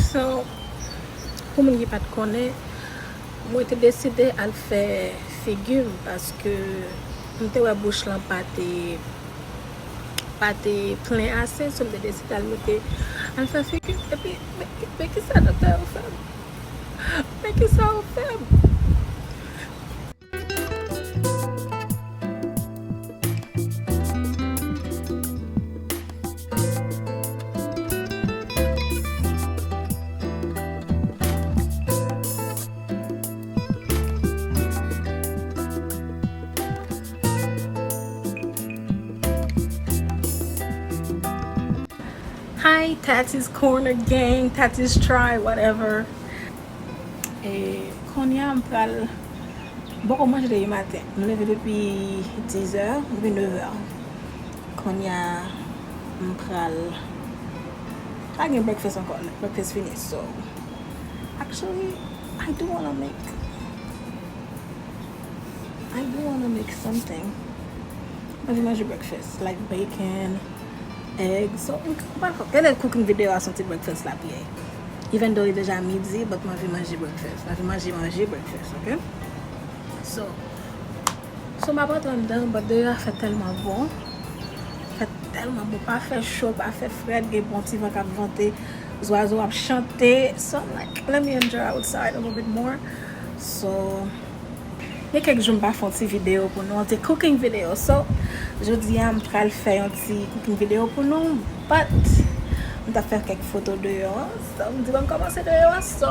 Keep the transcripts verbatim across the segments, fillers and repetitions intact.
So, pou moun ki pa t konnen, mwen te deside al fè figi m paske m te wè bouch lan pa te, pa te plen ase, so m te deside al mete, al fè figi m. Epi, men, men kisa doktè yo fè m? Men kisa yo fè m? Hi, Tati's Corner gang, Tati's Try, whatever. E kounye a m pral, m poko manje depi maten. M leve depi dizè, depi nevè. Kounye a m pral, pa gen breakfast ankò, breakfast fini. So, actually, I do wanna make, I do wanna make something. M anvi manje breakfast, like bacon, egg. So, m pa fè, gade cooking video a, se yon ti breakfast l ap ye. Even though li deja midi, but m anvi manje breakfast. M anvi manje, manje breakfast, ok? So, so m ap antre anndan, but deyò a fè tèlman bon. Fè tèlman bon, pa fè cho, pa fè frèt, gen bon ti van k ap vante, zwazo ap chante. So, I'm like, let me enjoy outside a little bit more. So, gen kèk jou m pa fè yon ti video pou nou, yon ti cooking video. So, jodi a m pral fè yon ti cooking video pou nou, but m t ap fè kèk foto deyò. So, m di ban m kòmanse deyò. So,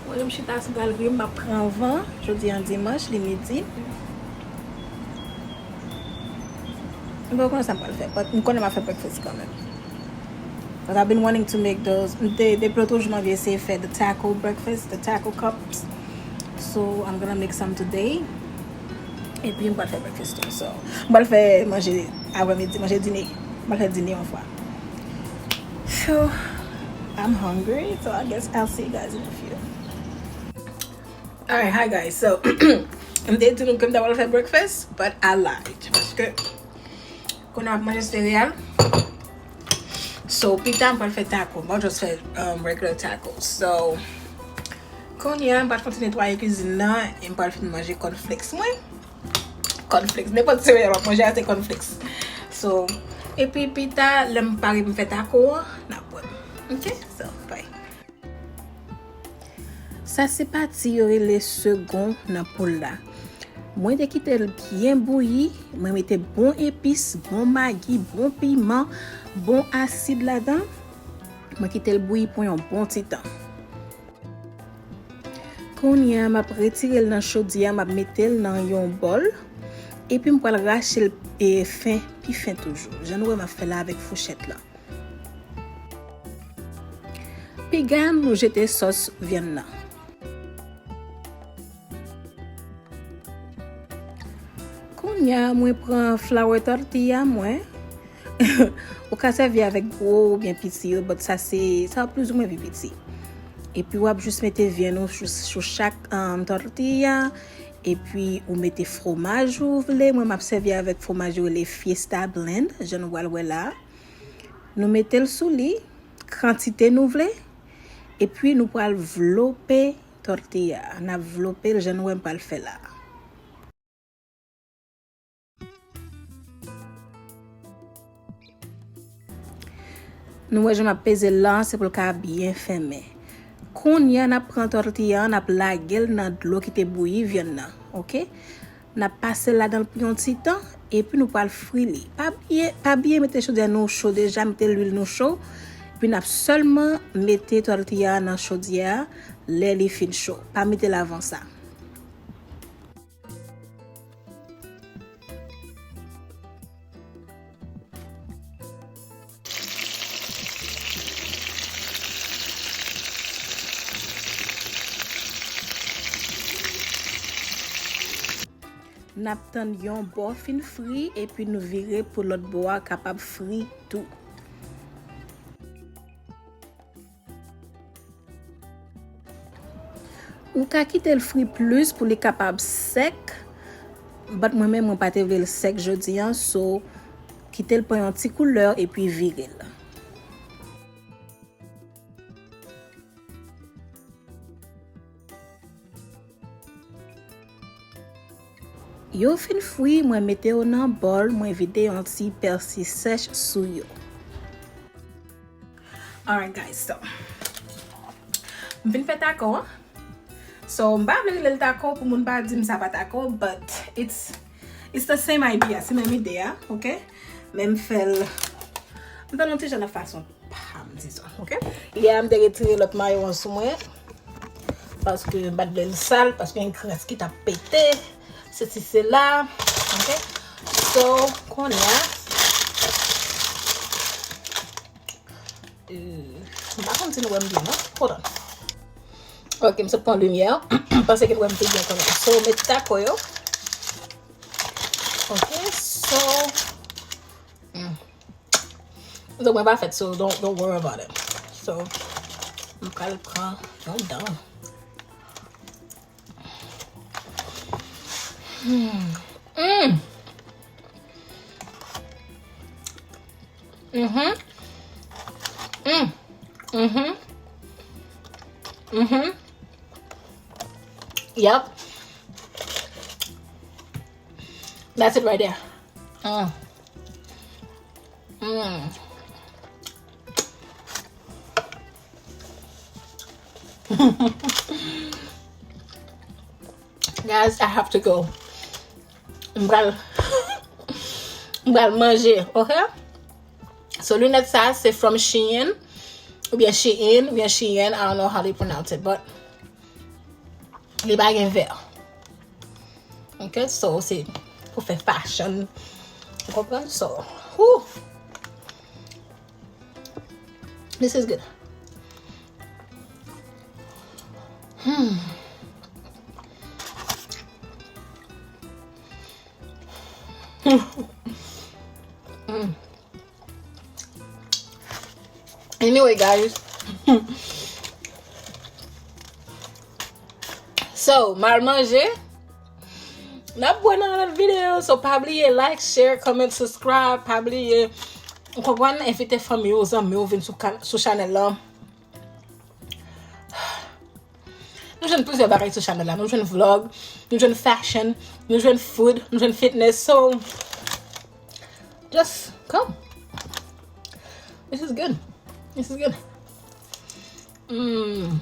mwen menm chita sou galri m, m ap pran van. Jodi a dimanch, li midi. M pa konnen sa m pral fè, but m konnen m ap fè breakfast kanmenm. But I've been wanting to make those. M te, depi lòt jou m anvi eseye fè the taco breakfast, the taco cups. So I'm gonna make some today. Epi m pral fè breakfast tou. So, m pral fè manje aprèmidi, manje dine. M pral fè dine yon fwa. So, I'm hungry, so I guess I'll see you guys in a few. Alright, hi guys. So, m te di nou ke m ta pral fè breakfast, but I lied. Paske kounye a m ap manje sereyal. So, pita m pral fè taco. M pral just fè, um, regular tacos. So, kounye a m pral fè ti netwaye kwizin nan e m pral fin manje cornflakes mwen. Cornflakes. Nenpòt sereyal w ap manje a, se cornflakes. So, epi pita, lè m pare pou m fè taco an, n ap wè. Ok? So, bye. Sa se pati yo rele segon nan poul la. Mwen te kite l byen bouyi, mwen mete bon epis, bon magi, bon piman, bon asid ladan. Mwen kite l bouyi pou yon bon ti tan. Kounye a, m ap retire l nan chodyè a, m ap mete l nan yon bòl. Epi m pral rache l, e, fen, pi fen toujou. Jan nou wè m ap fè la avèk fouchèt la. Piga nou jete sòs vyann nan. Kounye a, mwen pran flour tortilla mwen. Ou ka sèvi avèk gwo oubyen piti yo, but sa se, sa plizoumwen pi piti. Epi w ap jis mete vyann ou sou, sou chak, um, tortilla. Epi ou mete fwomaj ou vle. Mwen m ap sèvi avèk fwomaj yo rele Fiesta Blend, jan nou pral wè la. Nou mete l sou li, kantite nou vle. Epi nou pral vlope tortilla a. N ap vlope l jan nou wè m pral fè la. Nou wè jan m ap peze l la, se pou l ka byen fèmen. Kounye a, n ap pran tòtiya an, n ap lage l nan dlo ki te bouyi vyann nan, oke? N ap pase l ladan l pou yon ti tan, epi nou pral fri li. Pa bliye, pa bliye mete chodyè nou cho deja, mete lwil nou cho, epi n ap sèlman mete tòtiya a nan chodyè a lè li fin cho. Pa mete l avan sa. N ap tann yon bò fin fri, epi nou vire pou lòt bò a kapab fri tou. Ou ka kite l fri plis pou li kapab sèk, but mwen menm, mwen pa te vle l sèk jodi a, so kite l pran yon ti koulè epi vire l. Yo fin fri, mwen mete yo nan bòl, mwen vide yon ti pèsi sèch sou yo. Alright guys, so m vin fè taco an. So m pa vle rele l taco pou moun pa di m sa pa taco, but it's it's the same idea, se menm ide a, ok? Men m fè l, m fè l yon ti jan nan fason pa m, dizon, ok? Yè a m te retire lòt mayo an sou mwen paske m pa t vle l sal, paske gen grès ki t ap pete, sesi sela, ok? So kounye a, euh, m pa konn si nou wè m byen non. Hold on. Ok, m sot pran limyè. M panse ke nou wè m pi byen kanmenm. So met taco yo. Ok, so, mm. Donk mwen pa fèt, so don't, don't worry about it. So m pral pran yon dan. Mm. Mm. Mm-hmm. Mm. Mm-hmm. Mm-hmm. Yep. That's it right there. Mm. Mm. Guys, I have to go. M pral, m pral manje, ok? So, linèt sa, se from Shein, oubyen Shein, oubyen Shein, I don't know how they pronounce it, but li pa gen vè. Ok, so, se pou fè fashion. Ou konprann? So, whew. This is good. Hmm. Mm. Anyway, guys. So, m al manje. N ap wè nan lòt videyo. So, pa bliye like, share, comment, subscribe. Pa bliye, ou konprann, envite fanmi w, zanmi w vin sou, sou chanèl la. Nou jwenn plizyè bagay sou chanèl la. Nou jwenn vlog, nou jwenn fashion, nou jwenn food, nou jwenn fitness. So, just come. This is good. This is good. Mm.